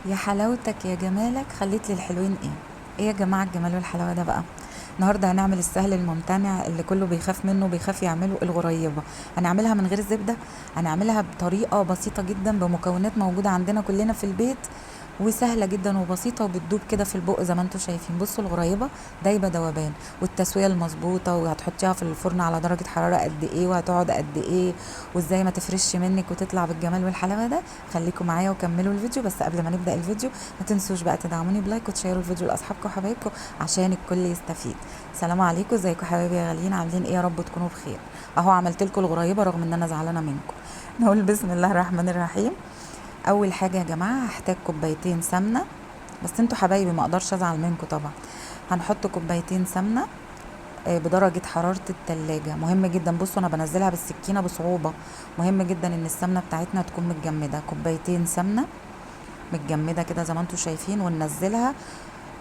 يا حلاوتك يا جمالك، خليت للحلوين ايه؟ ايه يا جماعة الجمال والحلاوه ده بقى؟ النهارده هنعمل السهل الممتنع اللي كله بيخاف منه وبيخاف يعمله، الغريبة. هنعملها من غير زبدة، هنعملها بطريقة بسيطة جدا بمكونات موجودة عندنا كلنا في البيت، وسهلة جدا وبسيطة وبتدوب كده في البق زي ما انتم شايفين. بصوا الغريبة دايبه دوبان، والتسويه المظبوطه، وهتحطيها في الفرن على درجه حرارة قد ايه، وهتقعد قد ايه، وازاي ما تفرش منك وتطلع بالجمال والحلاوه ده. خليكم معايا وكملوا الفيديو. بس قبل ما نبدا الفيديو ما تنسوش بقى تدعموني ب like وتشيروا الفيديو لاصحابكم وحبايبكم عشان الكل يستفيد. سلام عليكم، ازيكم حبايبي يا غاليين، عاملين ايه؟ يا رب تكونوا بخير. اهو عملت لكم الغريبة رغم ان انا زعلانة منكم. نقول بسم الله الرحمن الرحيم. اول حاجة يا جماعة هحتاج كوبايتين سمنه، بس انتوا حبايبي ما اقدرش ازعل منكم طبعا. هنحط كوبايتين سمنه بدرجة حرارة التلاجة، مهم جدا. بصوا انا بنزلها بالسكينة بصعوبة، مهم جدا ان السمنة بتاعتنا تكون متجمده. كوبايتين سمنه متجمده كده زي ما انتوا شايفين، وننزلها.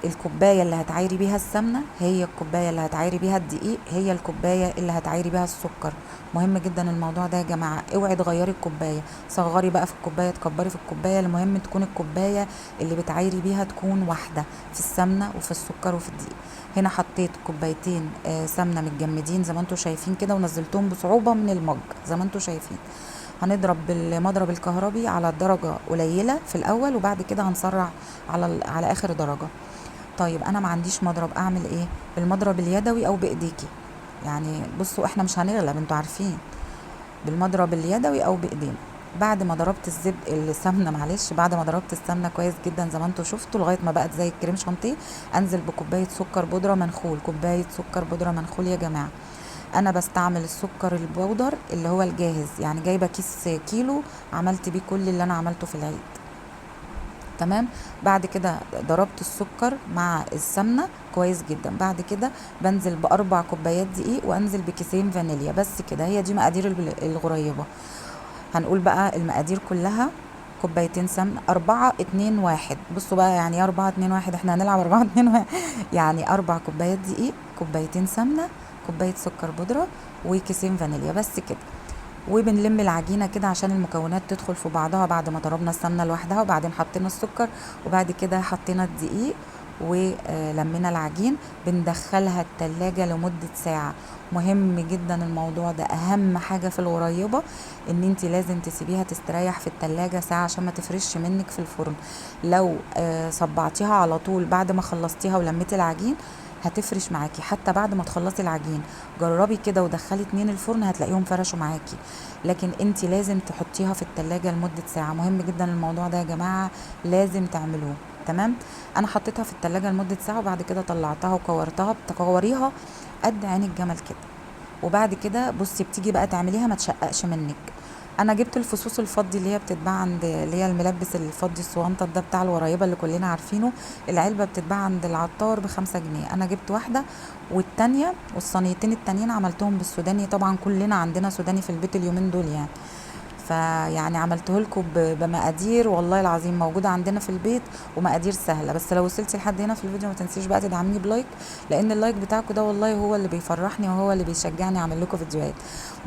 الكوباية اللي هتعايري بيها السمنة هي الكوباية اللي هتعايري بيها الدقيق، هي الكوباية اللي هتعايري بيها السكر. مهم جدا الموضوع ده يا جماعة، اوعي تغيري الكوباية، صغري بقى في الكوباية، تكبري في الكوباية، المهم تكون الكوباية اللي بتعايري بيها تكون واحدة في السمنة وفي السكر وفي الدقيق. هنا حطيت كوبايتين سمنه متجمدين زي ما انتم شايفين كده، ونزلتهم بصعوبة من المج زي ما انتم شايفين. هنضرب بالمضرب الكهربي على درجه قليله في الاول، وبعد كده هنسرع على اخر درجه. طيب انا ما عنديش مضرب، اعمل ايه؟ بالمضرب اليدوي او بايديكي. يعني بصوا احنا مش هنغلب، انتوا عارفين، بالمضرب اليدوي او بايدينا. بعد ما ضربت السمنة، معلش، بعد ما ضربت السمنة كويس جدا زي ما انتوا شفتوا لغاية ما بقت زي الكريم شانتيه، انزل بكوبايه سكر بودره منخول. كوباية سكر بودره منخول يا جماعة. انا بستعمل السكر البودر اللي هو الجاهز، يعني جايبه كيس كيلو عملت بيه كل اللي انا عملته في العيد. تمام. بعد كده ضربت السكر مع السمنة كويس جدا. بعد كده بنزل ب4 كوبايات دقيق، وانزل بكيسين فانيليا. بس كده، هي دي مقادير الغريبة. هنقول بقى المقادير كلها. كوبايتين سمنه، 4 2 1. بصوا بقى يعني ايه 4 2 1؟ احنا هنلعب 4 2 1. يعني 4 كوبايات دقيق، كوبايتين سمنه، كوباية سكر بودره، وكيسين فانيليا، بس كده. وبنلم العجينة كده عشان المكونات تدخل في بعضها بعد ما ضربنا السمنة لوحدها، وبعدين حطينا السكر، وبعد كده حطينا الدقيق، ولمينا العجين. بندخلها التلاجة لمدة ساعة. مهم جدا الموضوع ده، اهم حاجة في الغريبة ان انت لازم تسيبيها تستريح في التلاجة ساعة عشان ما تفرش منك في الفرن. لو صبعتيها على طول بعد ما خلصتيها ولميتي العجين هتفرش معاكي حتى بعد ما تخلصي العجين. جربي كده ودخلي 2 الفرن هتلاقيهم فرشوا معاكي، لكن انت لازم تحطيها في التلاجة لمدة ساعة. مهم جدا الموضوع ده يا جماعة، لازم تعملوه. تمام. انا حطيتها في التلاجة لمدة ساعة، وبعد كده طلعتها وكورتها. بتكوريها قد عين الجمل كده، وبعد كده بصي بتيجي بقى تعمليها ما تشققش منك. انا جبت الفصوص الفضي اللي هي بتتباع عند اللي هي الملبس الفضي الصوانطه ده بتاع الغريبة اللي كلنا عارفينه. العلبة بتتباع عند العطار ب5 جنيه. انا جبت واحدة، والتانية والصينيتين التانيين عملتهم بالسوداني. طبعا كلنا عندنا سوداني في البيت اليومين دول يعني، فيعني عملته لكم بمقادير والله العظيم موجودة عندنا في البيت، ومقادير سهلة. بس لو وصلتي لحد هنا في الفيديو ما تنسيش بقى تدعمني ب like، لان ال like بتاعكم ده والله هو اللي بيفرحني وهو اللي بيشجعني اعمل لكم فيديوهات.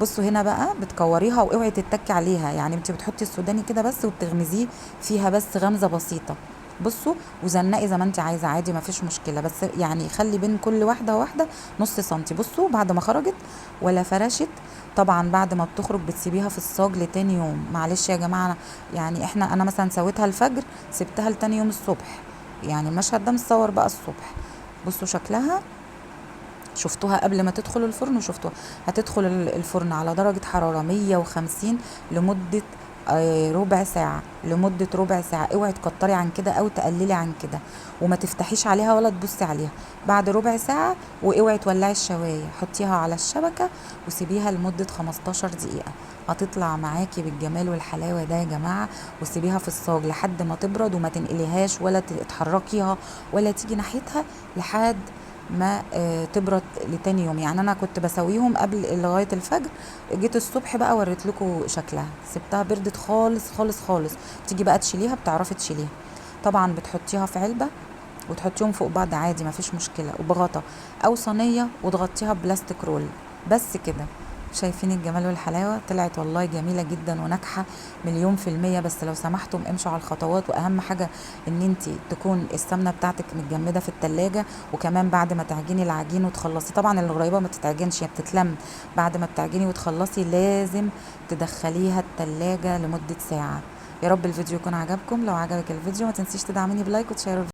بصوا هنا بقى بتكوريها، واوعي تتكي عليها، يعني انت بتحطي السوداني كده بس وبتغمزيه فيها بس غمزه بسيطة. بصوا وزنقي زي ما انت عايزه عادي، ما فيش مشكلة، بس يعني خلي بين كل واحدة وواحدة نص سنتي. بصوا بعد ما خرجت ولا فرشت. طبعا بعد ما بتخرج بتسيبيها في الصاج لتاني يوم. معلش يا جماعة، يعني انا مثلا سويتها الفجر، سبتها لتاني يوم الصبح، يعني المشهد ده متصور بقى الصبح. بصوا شكلها، شفتوها قبل ما تدخل الفرن وشفتوها هتدخل الفرن على درجة حرارة 150 لمدة ربع ساعة. لمدة ربع ساعة، اوعي تكتري عن كده او تقللي عن كده، وما تفتحيش عليها ولا تبصي عليها بعد ربع ساعة. واوعي تولعي الشواية، حطيها على الشبكة وسيبيها لمدة 15 دقيقة، هتطلع معاكي بالجمال والحلاوة ده يا جماعة. وسيبيها في الصاج لحد ما تبرد، وما تنقليهاش ولا تحركيها ولا تيجي ناحيتها لحد ما تبرد لتاني يوم. يعني انا كنت بسويهم قبل لغاية الفجر، جيت الصبح بقى وريت لكم شكلها، سبتها بردت خالص خالص خالص. تيجي بقى تشيليها، بتعرفي تشيليها طبعا. بتحطيها في علبة وتحطيهم فوق بعض عادي ما فيش مشكلة، وبغطا او صينية وتغطيها بلاستيك رول بس كده. شايفين الجمال والحلاوة؟ طلعت والله جميلة جدا وناجحة 1,000,000%. بس لو سمحتم امشوا على الخطوات، واهم حاجة ان انتي تكون السمنة بتاعتك متجمدة في التلاجة، وكمان بعد ما تعجني العجين وتخلصي، طبعا الغريبة ما بتتعجنش هي بتتلم، بعد ما بتعجني وتخلصي لازم تدخليها التلاجة لمدة ساعة. يا رب الفيديو يكون عجبكم، لو عجبك الفيديو ما تنسيش تدعميني ب like وتشيروا.